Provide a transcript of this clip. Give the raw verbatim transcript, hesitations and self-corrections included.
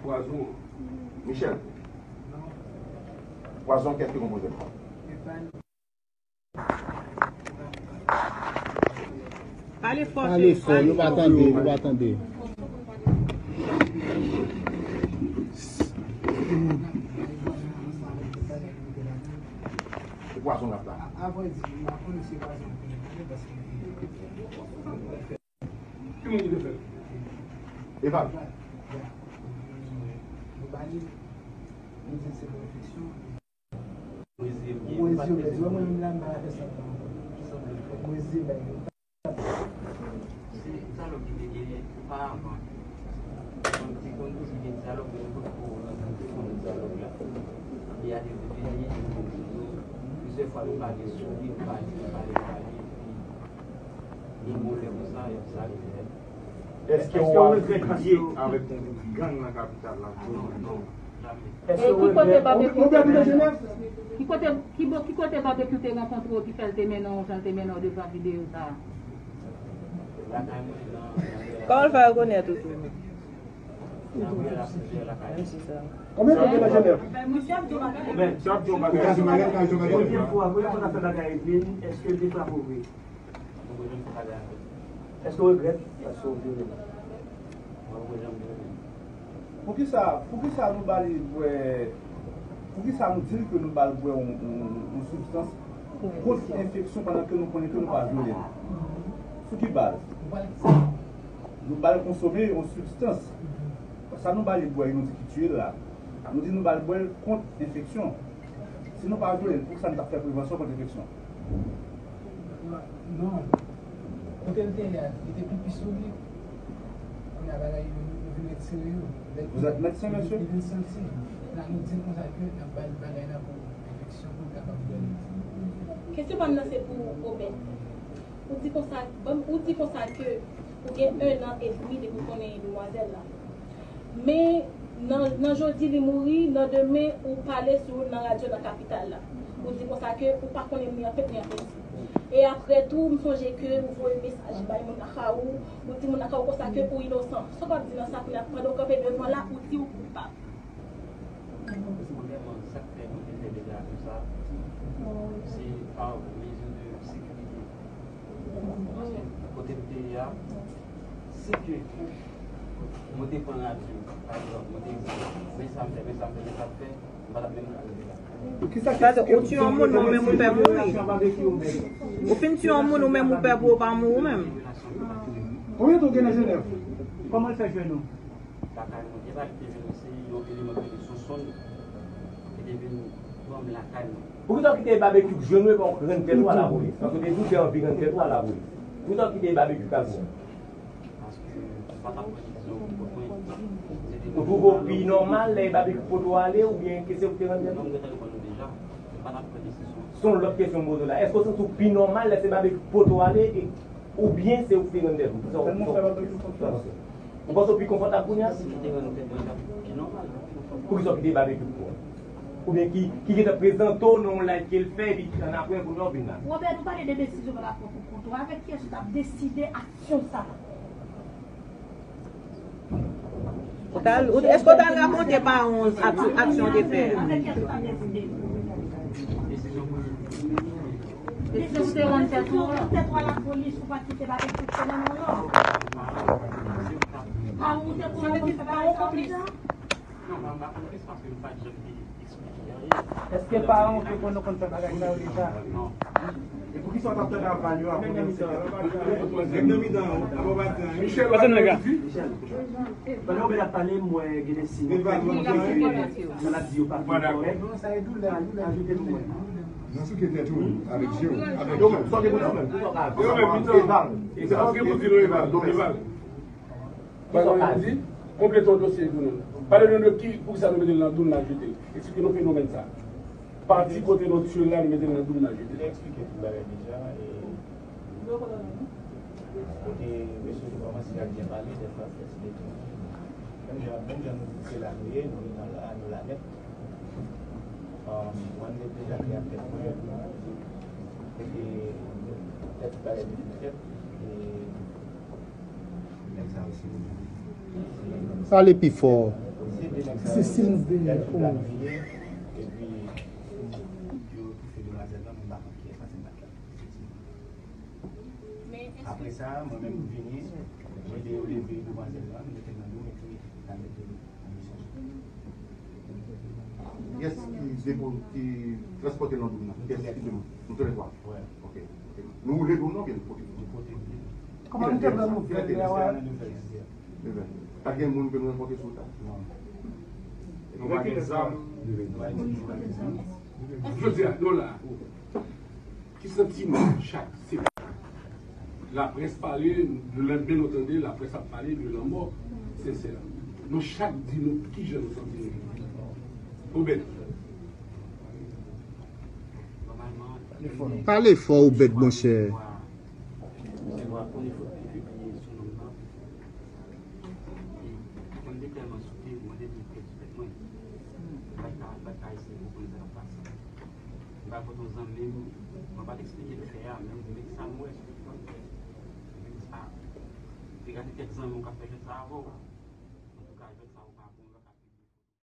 Pwazon. Michel. Pwazon, kèk ki konpoze l? Pale fò, Pale cheri, fò, pale nou pa fò. Tande, nou pa tande. Se pwazon l ap la. Ki moun ki te fè l? Eval. Se dyalòg ki te genyen oparavan. Konn te konn toujou gen dyalòg, men nou potko rankontre pou nou dyalòg la. E a te vini, plizyè fwa nou pale sou li, nou pale, nou pale, nou pale, epi gen yon lè konsa, y ap sa rive. Èske w ap fidye avèk yon gwoup gang nan kapital la? Non, non, jamè. E ki kote Babekyou te mennen w? Ki kote, ki bo-, ki kote Babekyou te rankontre w ki fè l te mennen w jan l te mennen w devan videyo sa a? Kòman l fè rekonèt ou tou? Menm si sa. Konbyen tan w gen nan Jenèv? Misye ap di yon bagay. Misye ap di yon bagay. Premye fwa, premye fwa n ap fè bagay epi, èske l te frape w vre? Èske w regrèt? Èske w regrèt? Poukisa, poukisa nou ba li bwè, poukisa nou di l ke nou ba l bwè yon, yon, yon sibstans kont enfeksyon pandan ke nou konnen ke nou pa vyole l? Sou ki baz? Nou ba l konsome yon sibstans. Sa nou ba li bwè, nou di ki tiye l la. Nou di nou ba l bwè l kont enfeksyon. Si nou pa vyole l, poukisa nou t ap fè prevansyon kont enfeksyon? Non. Kote l te ye a, li te pipi sou li. Kounye a bagay yo, yo vin retire yo. Lè l Vous êtes médecin, monsieur? Li vin santi. La nou di l konsa ke n ap ba l bagay la pou enfeksyon pou l kapab geri. Kesyon pa m nan se pou Obed. Ou di konsa, bon, ou di konsa ke ou gen en an edmi depi w konnen demwazèl la. Men nan, nan jodi li mouri, nan demen ou pale sou l nan radyo nan kapital la. Ou di konsa ke ou pa konnen ni an tèt ni an peti. E apre tou, m sonje ke ou voye mesaj bay moun Akawou, ou di moun Akawou konsa ke ou inosan. Sa w p ap di nan sa kounye a, pandan w kanpe devan la, ou di ou koupab? Premyèman, sa k fè nou te fè deklarasyon sa a, se pa mezi de sekirite. Paske kote m te ye a, si ke mwen te pran radyo, pa egzanp, mwen te di, men sa m fè, men sa m fè, men sa m fè, m pa t ap menm ka rive la. Sa vle di, ou tiye yon moun, men ou menm ou pè mouri. Ou fin tiye yon moun, ou menm ou pè pou ou pa mouri ou menm. Konbyen tan w gen nan Jenèv? Kòman l fè jwenn ou? Lakay mwen, e pa li te vin, se yon eleman ki rele Sonsonn ki te vin pran m lakay mwen. Poukisa w kite Babekyou jwenn ou epi w rann tèt ou a lapolis? Paske w te di w te anvi rann tèt ou a lapolis. Poukisa w kite Babekyou k al pran w? Paske m pa t ap pran desizyon pou kont mwen. Ou twouve w pi nòmal lè Babekyou pote w ale oubyen ke se ou ki te rann tèt ou? Non, m gentan reponn ou deja. M pa t ap pran desizyon. Se yon lòt kesyon m poze w la. Èske w santi w pi nòmal lè se Babekyou ki pote w ale e Oubyen se ou ki te rann tèt ou? Kisa w, kisa w, kisa w panse? Ou panse w pi konfòtab kounye a? Si m te rann tèt mwen, t ap pi nòmal. Poukisa w kite Babekyou pran w? Oubyen ki, ki gentan prezante w nan yon live ke l fè, epi annapre, kounye a w vin la? Robert, nou pale de desizyon pa rapò pou kont ou. Avèk kiyès ou t ap deside aksyon sa a? Ou t al, ou, èske w t al rakonte paran w ak-, aksyon w te fè a? Depi w te rann tèt ou a lapolis, ou pa t kite bagay fonksyone non. Paran w te konnen pou fè bagay sa yo deja? Non, m pa konplis paske m pa t janm te eksplike anyen. Èske paran w te konn, konn fè bagay sa yo deja? Non. E poukisa w t ap tande aval yo avan w te fè? Nèg nan mitan an, ap ap ap Michel, Michel. Pandan Obed ap pale, m wè gen de siy maladi yo pa fin kòrèk. Ajoute pou mwen. Nan souke tèt ou, avèk je w, avèk je w. Yo menm, yo menm, mitan an. Eval. Eval. Eval. Bagay yo di, konplete yon dosye pou nou. Pale nou de ki, poukisa nou mete l nan dou, n al jete l. Eksplike nou fenomèn sa. Pati kote nou tiye l la, nou mete l nan dou, n al jete l. Li eksplike tout bagay deja, e, kote mesye yo kòmanse ap byen pale, dèfwa fè ti detounen. Menm jan, menm jan nou di se la nou ye, nou la, nou la nèt. Um, mwen deja te ak tèt mwen, epi lè tout bagay vin fèt, e, Pale pi fò. Se si nou veye pou. Epi, yo toufe demwazèl lan, mwen pa konn kiyès la, se m pa t la. Apre sa, mwen menm, m vini, mwen ede yo leve demwazèl lan, m mete l nan doum, epi n al mete l nan misyon. Kiyès ki depo, ki transpòte l nan doum nan? Kiyès ki depo? Nou toulètwa? Wi. Ok, ok. Nou woule doum nan oubyen nou pote? Nou pote l. Kòman nou te pran nouvèl la? Nouvèl. Pa t gen moun ke nou rankontre sou wout la? Non. Nou pa gen zam. Jodi a, nou la. Ki santiman chak se laprès pale, lelendemen nou tande laprès ap pale de lanmò Sensè. Nou chak di nou kijan nou santi nou. Obed. Pale fò, Obed, monchè. Mwen te tèlman soufri, mwen te vin pèdi tèt mwen. Mwen pa t ka, mwen pa t ka eseye konprann sa k ap pase. Mwen pa kote yon zanmi m, mwen pa t eksplike l fè a, men mwen di sa m wè sou ekran. Mwen di, ah, te gade kèk zanmi w k ap fè jwèt sa avè w.